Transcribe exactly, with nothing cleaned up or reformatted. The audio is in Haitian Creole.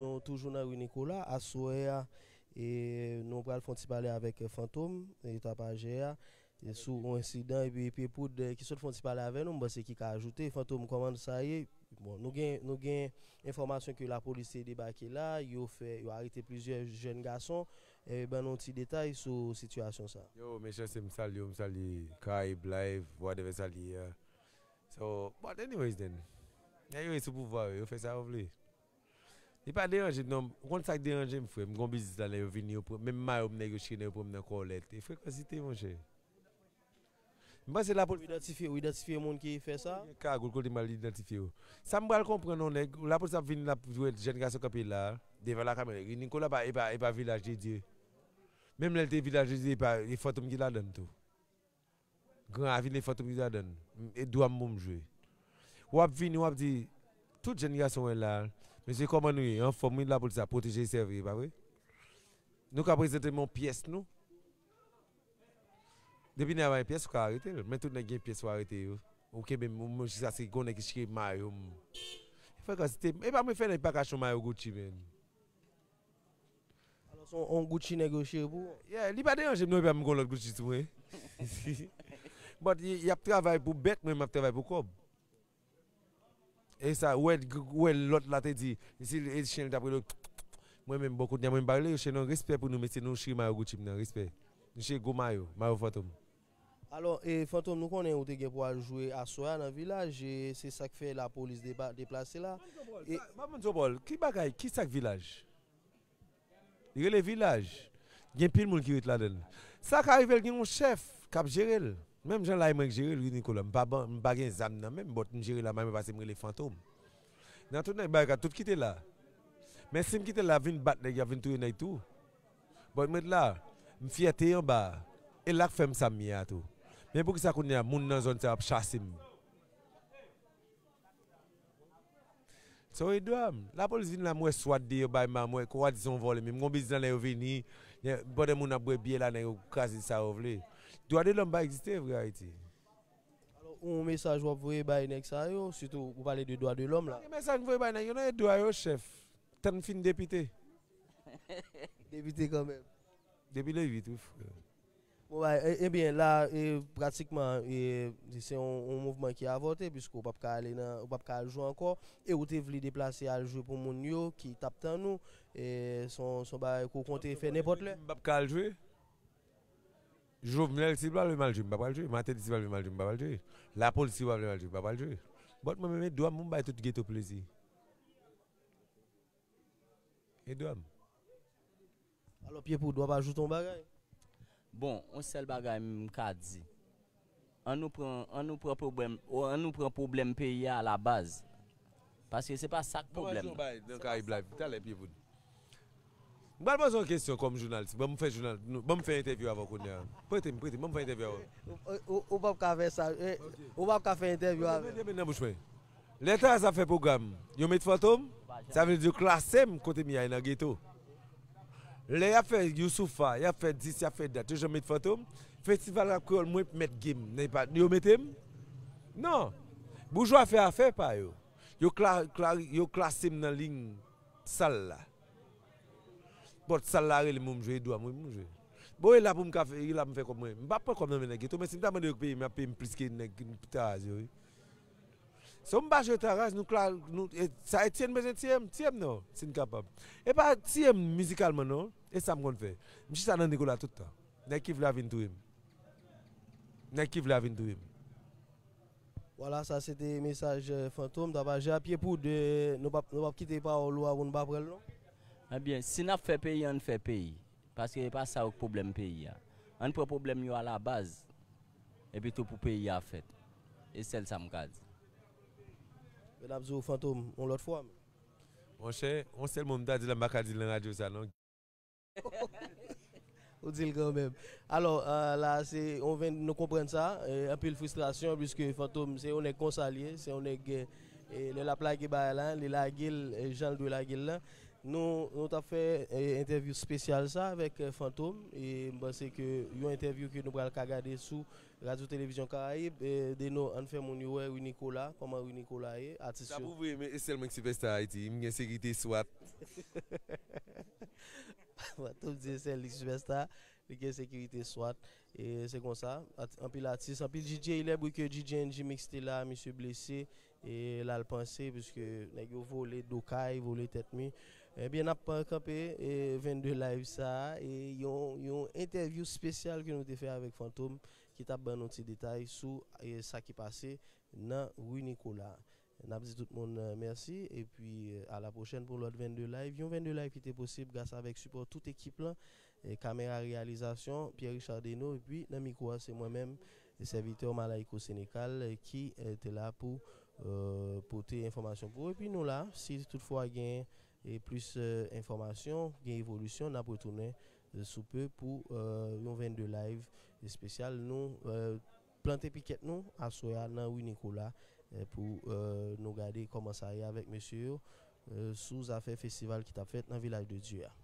Nou toujou nan ri Nicolas. Aswè a, e, nou pral fè yon ti pale avèk, e, Fantom, e, tapajè a, e, sou yon ensidan, epi Pye Poud, e, ki sot fè yon ti pale avè nou, m panse ki ka ajoute. Fantom, kòman sa ye? Bon, nou gen, nou gen enfòmasyon ke lapolis te debake la, yo fè, yo arete plizyè jèn gason. E, ban nou ti detay sou sitiyasyon sa. Yo, mesye, se m salye w, m salye Caraïbe Live, whatever sa l ye a. So, but anyways then, nèg yo sou pouvwa yo, yo fè sa yo vle. Li pa deranje m non, ou konn sa k deranje m, frè? M gon biznis la, nèg yo vini, yo pran, menm mayo m, nèg yo chire, nèg yo pran m nan kòlèt. E frekansite, monchè. M panse lapolis. Ou idantifye, ou idantifye moun ki fè sa? Gen kagoul kote m al idantifye yo. Sa m pral konprann, non, nèg, lapolis ap vin, l ap jwenn jèn gason kanpe la, devan lakamera. Nicolas pa, e pa, e pa Vilaj de Dye. Menm lè l te Vilaj de Dye, e pa, e Fantom ki ladann tou. Gran Ravin, e Fantom ki ladann. E dwa m pou m jwe. W ap vini, w ap di, tout jèn gason wè la, mesye, kòman nou ye? Anfòm, wi, lapolis ap pwoteje, sèvi, e pa vre? Nou ka prezante m yon pyès, nou. Depi nèg la pa gen pyès, ou ka arete l. Men tout nèg gen pyès, ou arete yo. Ou kenbe m, ou, jiskaske gon nèg ki chire mayo m. Frekansite, e pa mwen fè nèg pa ka chon mayo Gucci, men. Alò, se yon, yon Gucci nèg yo chire pou ou? Yeah, li pa deranje m non, e pa m gon lòt Gucci sou mwen. But y, y ap travay pou bèt, mwen m ap travay pou kòb. E sa, ou wè, ou wè lòt la te di, si e chen l t ap rele, mwen menm bò kounye a, mwen m pa rele yo chen non, respè pou nou, mesye, nou chire mayo Gucci m nan, respè. Nou chire gwo mayo, mayo Fantom. Alò, e, Fantom, nou konnen ou te gen pou al jwe aswè a nan Vilaj, e se sa k fè lapolis depa-, deplase la. E pa moun Zopòl, ki bagay, ki sa k Vilaj? Li rele Vilaj. Gen pil moun ki ret ladan l. Sa ka rive l gen yon chèf k ap jere l. Menm jan la e mwen k jere l, wi, Nicolas. M pa ban, m pa gen zam nan men m, but m jere la, mwen pase m rele Fantom. Nan tout nèg barikad, tout kite la. Men si m kite la, vin bat nèg, y ap vin touye nèg tou. But m ret la, m fyète anba a. E la k fè m sa m ye a tou. Men poukisa kounye a, moun nan zòn sa yo ap chase m? So, e dwa m. Lapolis vin la, m wè swat deyò bay ma, m wè kwa di se yon vòlè, men m gon biznis la, nèg yo vini, pandan moun ap bwè byè la, nèg yo kraze sa yo vle. Dwa de lòm pa egziste vre Ayiti. Alò, yon mesaj w ap voye bay nèg sa yo, sitou ou pale de dwa de lòm la. Pa gen mesaj m voye bay nèg yo, non, e dwa yo, chèf. Tann fin depite. Depite kanmenm. Depi le uit, wi, frè. Bon, bay, e, ebyen, la, e, pratikman, e, se yon, yon mouvman ki avòte, piske w p ap ka ale nan, w p ap ka al jwe ankò, e ou te vle deplase al jwe pou moun yo ki t ap tann ou, e, se yon, se yon bagay ke w konte fè nenpòt lè. M p ap ka al jwe. Jovenel, si l pa vle m al jwe, m p ap al jwe. Martelly, si l pa vle m al jwe, m p ap al jwe. Lapolis, si l pa vle m al jwe, m p ap al jwe. But mwen menm, e dwa m pou m bay tout geto plezi. E dwa m. Alò, Pye Poud, w ap ajoute yon bagay? Bon, yon sèl bagay m ka di. An nou pran, an nou pran pwoblèm, o, an nou pran pwoblèm peyi a alabaz. Paske se pa sa k pwoblèm nan. Nan Caraïbe Live, talè, Pye Poud. M pral poze yon kesyon kòm jounalis. Ban m fè jounal, nou, ban m fè entèvyou avè w kounye a. Prete m, prete m, ban m fè entèvyou avè w. Ou, ou, ou p ap ka fè sa, eh, ou p ap ka fè entèvyou avè m. Mete men nan bouch mwen. Lè Taraz ap fè pwogram, yo met Fantom, sa vle di yo klase m kote m ye a nan geto. Lè y ap fè Youssoupha, y ap fè dis, y ap fè dat, yo janm met Fantom. Festival Rap Kreyòl, mwen mèt game, men pa, yo mete m? Non. Boujwa fè afè pa yo. Yo kla-, kla-, yo klase m nan liy sal la. But sal la rele m pou m jwe, e dwa m wi pou m jwe. Bon, e la pou m ka fè, e la pou m fè kòb mwen. M p ap pran kòb nan men nèg geto, men si m ta mande yo k peye m, y ap peye m plis ke nèg Taraz yo wi. So m pa jwe Taraz, nou kla-, nou, e, sa Etienne bezwen tiye m, tiye m non, si n kapab. E pa tiye m mizikalman non, e sa m konn fè. M chita nan Nicolas tout tan. Nèg ki vle a vin touye m. Nèg ki vle a vin touye m. Vwala, sa se te mesaj, eh, Fantom, tapajè a. Pye Poud, eh, nou p ap, nou p ap kite pawòl ou a pou n pa pran l non. Ebyen, si n ap fè peyi, ann fè peyi. Paske e pa sa yo k pwoblèm peyi a. Ann pran pwoblèm yo alabaz. Epi tou pou peyi a fèt. E sèl sa m ka di. Men n ap di w Fantom yon lòt fwa. Monchè, yon sèl mo m ta di la, m pa ka di l nan radyo sa non. Ou di l kanmenm. Alò, eh, la, se, on ven, nou konprann sa, eh, anpil fristrasyon, piske Fantom, se yon nèg konsa l ye, se yon nèg, eh, lè l ap lage bagay la, li lage l, eh, jan l dwe lage l lan. Nou, nou t ap fè eh, entèvyou espesyal sa avèk eh, Fantom e m panse ke yon entèvyou ke nou pral ka gade sou Radyo Televizyon Karayib. Eh, Deno, ann fè moun yo wè Wi Nicolas, kòman Wi Nicolas ye, atis yo. Sa pou vre, men e sèl mwen ki sipèsta Ayiti, m gen sekirite swat. Fantom di e sèl li sipèsta, li gen sekirite swat. E se konsa, at- anpil atis, anpil D J, lè bri ke D J N G Mix te la, misye blese, e l al panse, piske nèg yo vole do kay, vole tèt mi. Ebyen, n ap kanpe e vennde live sa a, e yon, yon entèvyou espesyal ke nou te fè avèk Fantom, ki t ap ban nou ti detay sou e sa ki pase nan Wi Nicolas. N ap di tout moun eh, mèsi, epi eh, a la pwochèn pou lòt vennde live. Yon vennde live ki te posib gras avèk sipò tout ekip lan, eh, kamera reyalizasyon, Pierre Richard Deno, epi nan mikwo a se mwen menm, sèvitè Malayko Sénécal, eh, ki eh, te la pou eh, pote enfòmasyon pou ou. Epi nou la, si toutfwa gen eh, plis eh, enfòmasyon, gen evolisyon, n ap retounen eh, sou pe pou eh, yon vennde live espesyal. Nou eh, plante pikèt nou aswè a nan Wi Nicolas eh, pou eh, nou gade kòman sa ye avèk mesye yo eh, sou zafè festival ki t ap fèt nan Vilaj de Dye a.